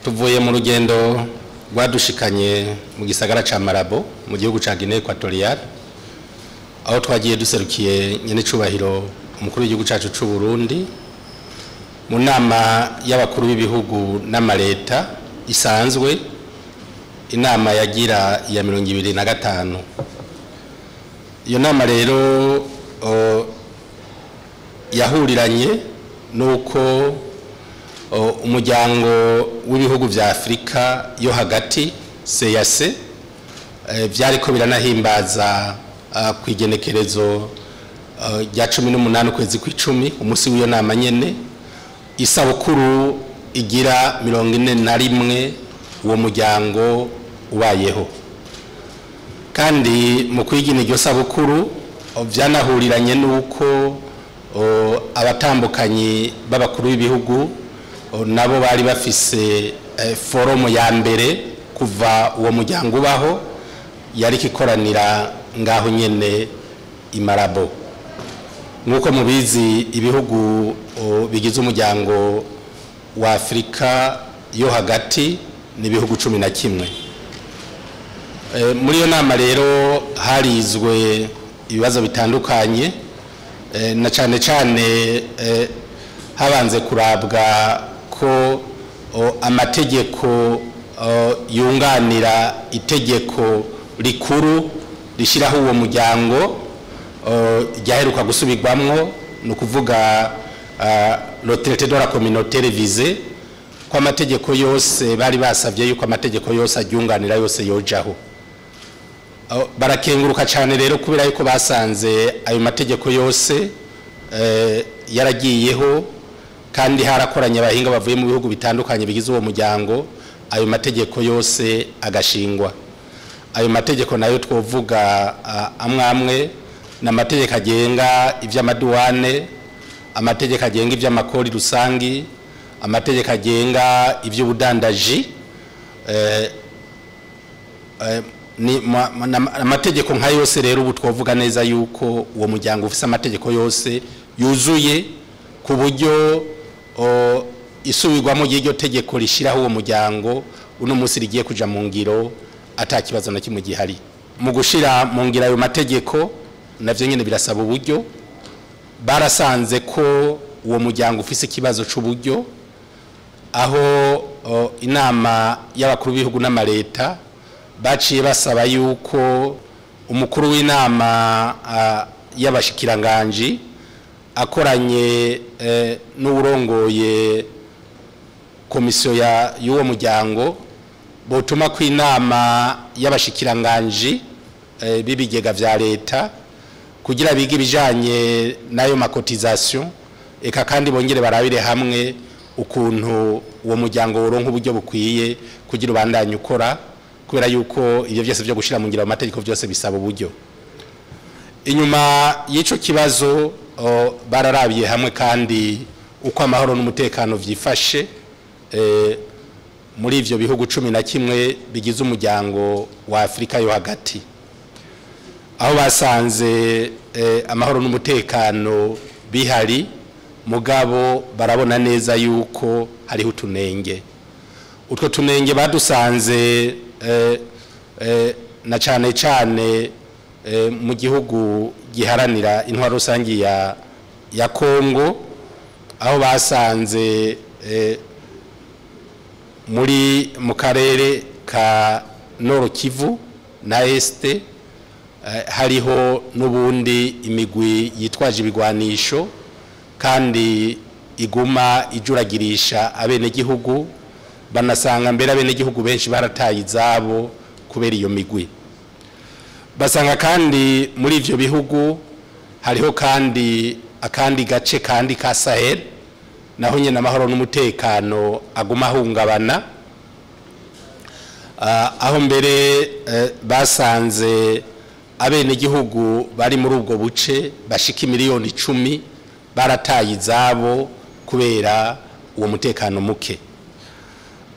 Tuvuye mu rugendo rwadushikanye mu gisagara ca Malabo mu gihugu ca Guinée Equatoriale, aho twagiye duserukiye nyenecubahiro umukuru w'igihugu cacu c'u Burundi mu nama y'abakuru b'ibihugu n'amaleta isanzwe, inama yagira iya 25. Iyo nama rero yahuriranye nuko umuryango w'ibihugu vya Afrika yo hagati CEEAC vyariko biranahimbaza kwigenekerezo rya 18 ukwezi kw'icumi, umunsi w'iyo nama nyene, isabukuru igira 41 uwo muryango ubayeho. Kandi mu kwigina iryo sabukuru vyanahuriranye nuko abatambukanyi b'abakuru b'ibihugu nabo bari bafise forumu ya mbere kuva uwo muryango ubaho, yari ikoranira ngaho nyene i Malabo. Nk'uko mubizi, ibihugu bigize umuryango wa Afrika yo hagati ni ibihugu 11. Muri iyo nama rero harizwe ibibazo bitandukanye, na cane cane habanze kurabwa ko amategeko yunganira itegeko rikuru rishyiraho uwo muryango ryaheruka gusubirwamwo, ni ukuvuga le traité de la communauté révisé, ko amategeko yose bari basavye yuko amategeko yose aryunganira yose yojaho. Barakenguruka cyane rero kubera yuko basanze ayo mategeko yose yaragiyeho, kandi harakoranye abahinga bavuye mu bihugu bitandukanye bigize uwo muryango, ayo mategeko yose agashingwa. Ayo mategeko nayo twovuga amwe amwe ni amategeko agenga iby'amaduwane, amategeko agenga iby'amakori rusangi, amategeko agenga iby'ubudandaji, ni amategeko nka yose. Rero ubu twovuga neza yuko uwo muryango ufise amategeko yose yuzuye, ku buryo isubirwamo ry'iryo tegeko rishyiraho uwo muryango uno munsi rigiye kuja mu ngiro ata kibazo na kimwe gihari. Mu gushira mu ngiro ayo mategeko navyo nyene birasaba uburyo. Barasanze ko uwo muryango ufise ikibazo c'uburyo, aho inama y'abakuru b'ibihugu n'amaleta baciye basaba yuko umukuru w'inama y'abashikiranganji akoranye n'uwurongoye komisiyo y'uwo muryango botuma ku inama y'abashikiranganji b'ibigega vya leta kugira bige ibijanye n'ayo ma cotisations, eka kandi bongere barabire hamwe ukuntu uwo muryango woronka uburyo bukwiye kugira ubandanye ukora, kubera yuko ibyo byose byo gushira mu ngiro amategeko byose bisaba uburyo. Inyuma y'ico kibazo bararabiye hamwe kandi uko amahoro n'umutekano vyifashe muri ivyo bihugu 11 bigize umuryango wa Afrika yo hagati, aho basanze amahoro n'umutekano bihari, mugabo barabona neza yuko hariho utunenge. Utwo tunenge badusanze na cane cane mu gihugu giharanira intwaro rusangi ya Kongo, aho basanze muri mu karere ka Nord Kivu na Est hariho n'ubundi imigwi yitwaje ibigwanisho kandi iguma ijuragirisha abenegihugu, banasanga mbere abenegihugu benshi barataye izabo kubera iyo migwi. Basanga kandi muri ivyo bihugu hariho kandi akandi gace kandi ka Sahel naho nyene amahoro n'umutekano aguma ahungabana, aho mbere basanze abenegihugu bari muri ubwo buce bashika 10 miliyoni barataye izabo kubera uwo mutekano muke.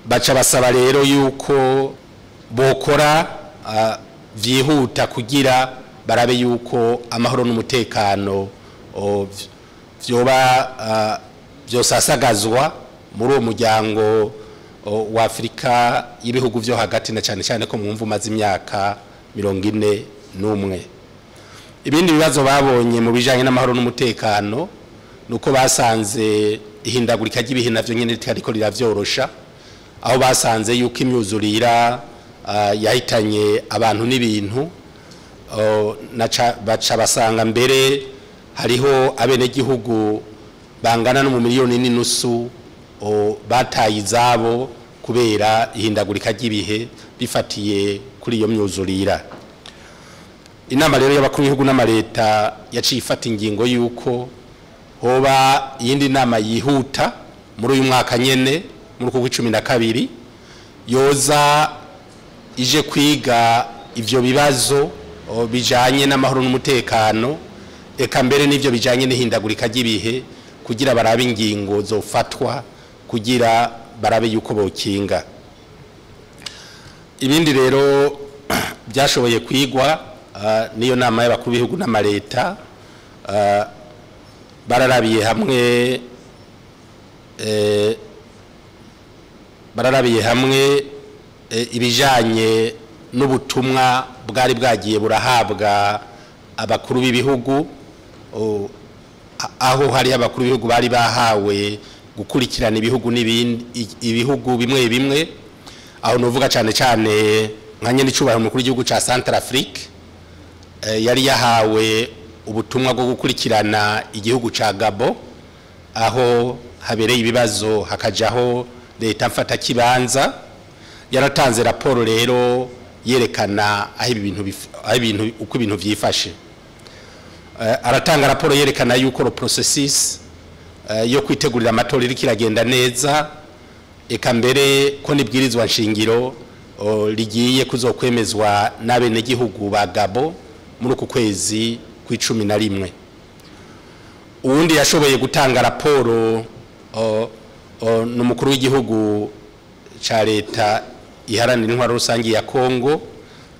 Baca basaba rero yuko bokora vyihuta kugira barabe yuko amahoro n'umutekano vyoba vyosasagazwa muri uwo muryango. wa Afrika y'ibihugu vyo hagati, na cyane cyane ko mwumva umaze imyaka 41. Ibindi bibazo babonye mu bijanye n'amahoro n'umutekano nuko basanze ihindagurika ry'ibihe navyo nyene ritariko riravyorosha, aho basanze yuko imyuzurira yahitanye abantu n'ibintu, baca basanga mbere hariho abenegihugu bangana no mu 1.5 miliyoni bataye izabo kubera ihindagurika ry'ibihe bifatiye kuri iyo myuzurira. Inama rero y'abakuru b'ibihugu n'amareta yaciye ifata ingingo yuko hoba iyindi nama yihuta muri uyu mwaka nyene, muri uku 12, yoza ije kwiga ivyo bibazo bijanye n'amahoro n'umutekano, eka mbere n'ivyo bijanye n'ihindagurika ry'ibihe, kugira barabe ingingo zofatwa kugira barabe yuko bokinga. Ibindi rero byashoboye kwigwa niyo nama y'abakuru b'ibihugu n'amareta, bararabiye hamwe ibijanye n'ubutumwa bwari bwagiye burahabwa abakuru b'ibihugu, aho hari abakuru b'ibihugu bari bahawe gukurikirana ibihugu n'ibindi, ibihugu bimwe bimwe. Aho novuga cyane cyane nka nyene icubahiro umukuru w'igihugu ca Centrafrique, yari yahawe ubutumwa bwo gukurikirana igihugu ca Gabon, aho habereye ibibazo hakajaho leta mfata kibanza. Yaratanze raporo rero yerekana aho ibintu uko ibintu vyifashe. Aratanga raporo yerekana yuko le processus yo kwitegurira amatora iriko iragenda neza, eka mbere ko nibwirizwa nshingiro rigiye kuzokwemezwa n'abenegihugu ba Gabon muri uku kwezi kw'11. Uwundi yashoboye gutanga raporo ni umukuru w'igihugu ca leta iharanira intwaro rusange ya Kongo,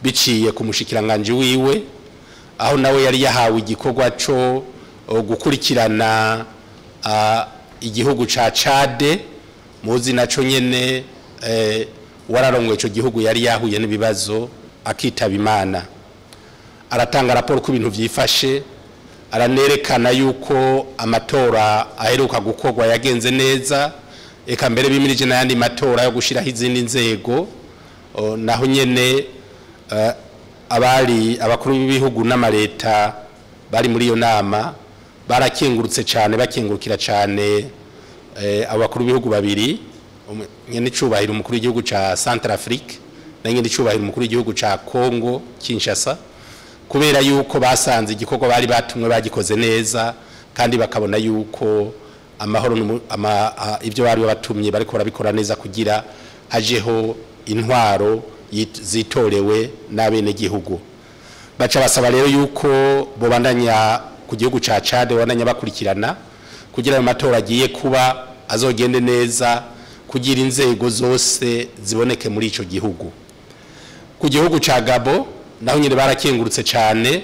biciye ku mushikiranganji wiwe, aho nawe yari yahawe igikorwa co gukurikirana igihugu ca Chade. Muzi naco nyene wararongoye ico gihugu yari yahuye n'ibibazo akitaba Imana. Aratanga raporo ko ibintu vyifashe, aranerekana yuko amatora aheruka gukorwa yagenze neza, eka mbere bimirije n'ayandi matora yo gushiraho izindi nzego. Naho nyene abari abakuru b'ibihugu n'amareta bari muri iyo nama barakengurutse cyane, bakengurukira cyane abakuru b'ibihugu babiri, nyene icubahiro umukuru w'igihugu ca Centrafrique na nyene icubahiro umukuru w'igihugu ca Congo Kinshasa, kubera yuko basanze igikorwa bari batumwe bagikoze neza, kandi bakabona yuko amahoro ibyo bari batumye bariko barabikora neza kugira hajeho intwaro zitorewe n'abenegihugu. Baca basaba rero yuko bobandanya ku gihugu ca Chad, babandanya bakurikirana kugira ayo matora agiye kuba azogende neza, kugira inzego zose ziboneke muri ico gihugu. Ku gihugu ca Gabon naho nyine barakengurutse cyane,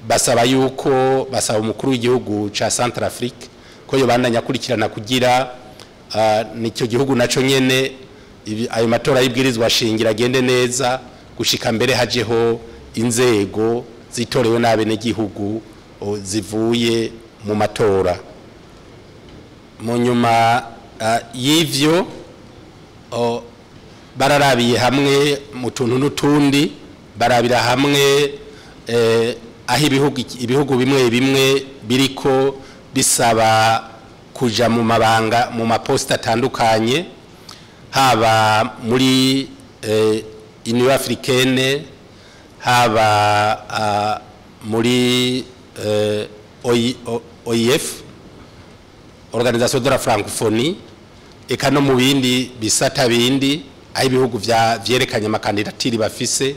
basaba yuko, basaba umukuru w'igihugu ca Centrafrique ko yobandanya akurikirana kugira nicyo gihugu naco nyene ayo matora y'ibwirizwa shingiro agende neza, gushika mbere hajeho inzego zitorewe n'abenegihugu zivuye mu matora. Mu nyuma y'ivyo bararabiye hamwe mu tuntu n'utundi, barabira hamwe aho ibihugu bimwe bimwe biriko bisaba kuja mu mabanga, mu maposita atandukanye, haba muri Union Africaine, haba muri OIF, Organisation de la Francophonie, eka no mu bindi bisata bindi, aho ibihugu vyerekanye amakandidatiri bafise,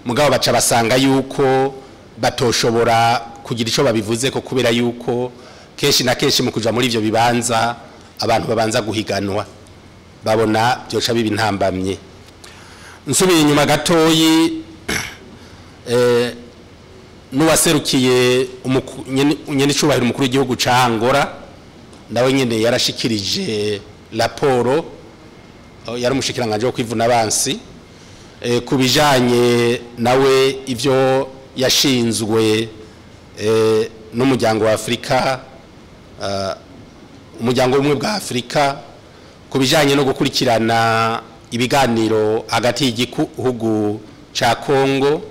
mugabo baca basanga yuko batoshobora kugira ico babivuze ko, kubera yuko kenshi na kenshi mu kuja muri ivyo bibanza abantu babanza guhiganwa, babona byoca biba intambamye. Nsubiye inyuma gatoyi, n'uwaserukiye nyene icubahiro umukuru w'igihugu ca Angola nawe nyene yarashikirije raporo. yari umushikiranganje wo kwivuna abansi, ku bijanye nawe ivyo yashinzwe n'umuryango wa Afrika, umuryango w'ubumwe bwa Afrika, ku bijanye no gukurikirana ibiganiro hagati y'igihugu ca Kongo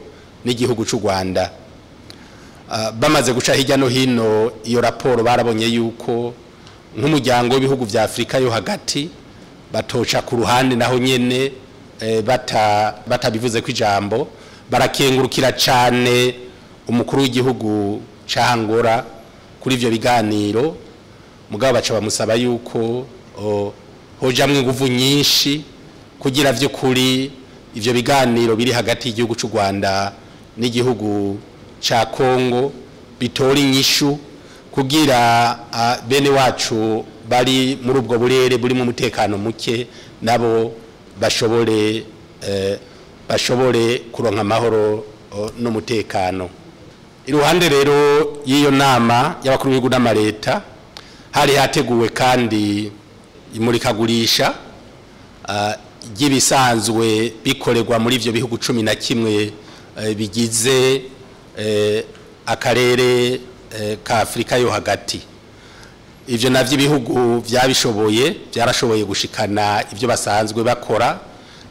n'igihugu c'u Rwanda. Bamaze guca hirya no hino iyo raporo, barabonye yuko nk'umuryango w'ibihugu vya Afrika yo hagati batoca ku ruhande naho nyene batabivuze ko ijambo. Barakengurukira cane umukuru w'igihugu ca Angola kuri ivyo biganiro, mugabo baca bamusaba yuko hojamwo inguvu nyinshi kugira vy'ukuri ivyo biganiro biri hagati y'igihugu c'u Rwanda n'igihugu ca Kongo bitora inyishu, kugira bene wacu bari muri ubwo burere buri mu mutekano muke nabo bashobore kuronka amahoro n'umutekano. Iruhande rero y'iyo nama y'abakuru b'ibihugu n'amareta, hari hateguwe kandi imurikagurisha ry'ibisanzwe bikorerwa muri ivyo bihugu 11 bigize akarere ka Afrika yo hagati. Ivyo navyo ibihugu vyabishoboye, byarashoboye gushikana ivyo basanzwe bakora,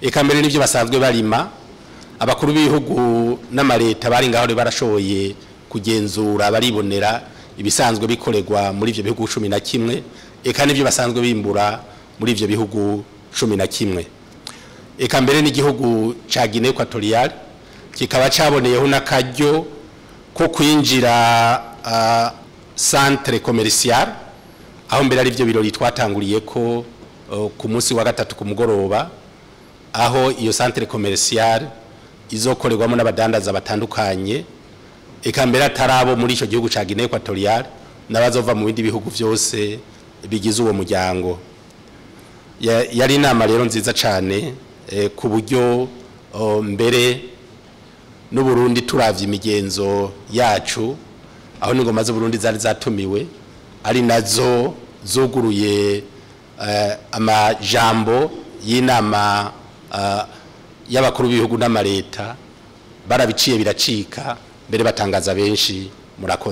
eka mbere n'ivyo basanzwe barima. Abakuru b'ibihugu n'amareta bari ngaho barashoboye kugenzura, baribonera ibisanzwe bikorerwa muri ivyo bihugu 11, eka n'ivyo basanzwe bimbura muri ivyo bihugu 11. Eka mbere n'igihugu ca Guinée Equatoriale kikaba caboneyeho n'akaryo ko kwinjira centre commercial, aho mbere ari byo birori twatanguriye ko ku munsi wa gatatu ku mugoroba, aho iyo centre commercial izokorerwamo n'abadandaza batandukanye, eka mbere atarabo muri ico gihugu ca Guinée Equatoriale n'abazova mu bindi bihugu vyose bigize uwo muryango. Yari inama rero nziza cane, ku buryo mbere n'Uburundi turavye imigenzo yacu, aho n'ingoma z'Uburundi zari zatumiwe ari nazo zuguruye amajambo y'inama y'abakuru b'ibihugu n'amareta, barabiciye biracika, mbere batangaza benshi. Murakoze.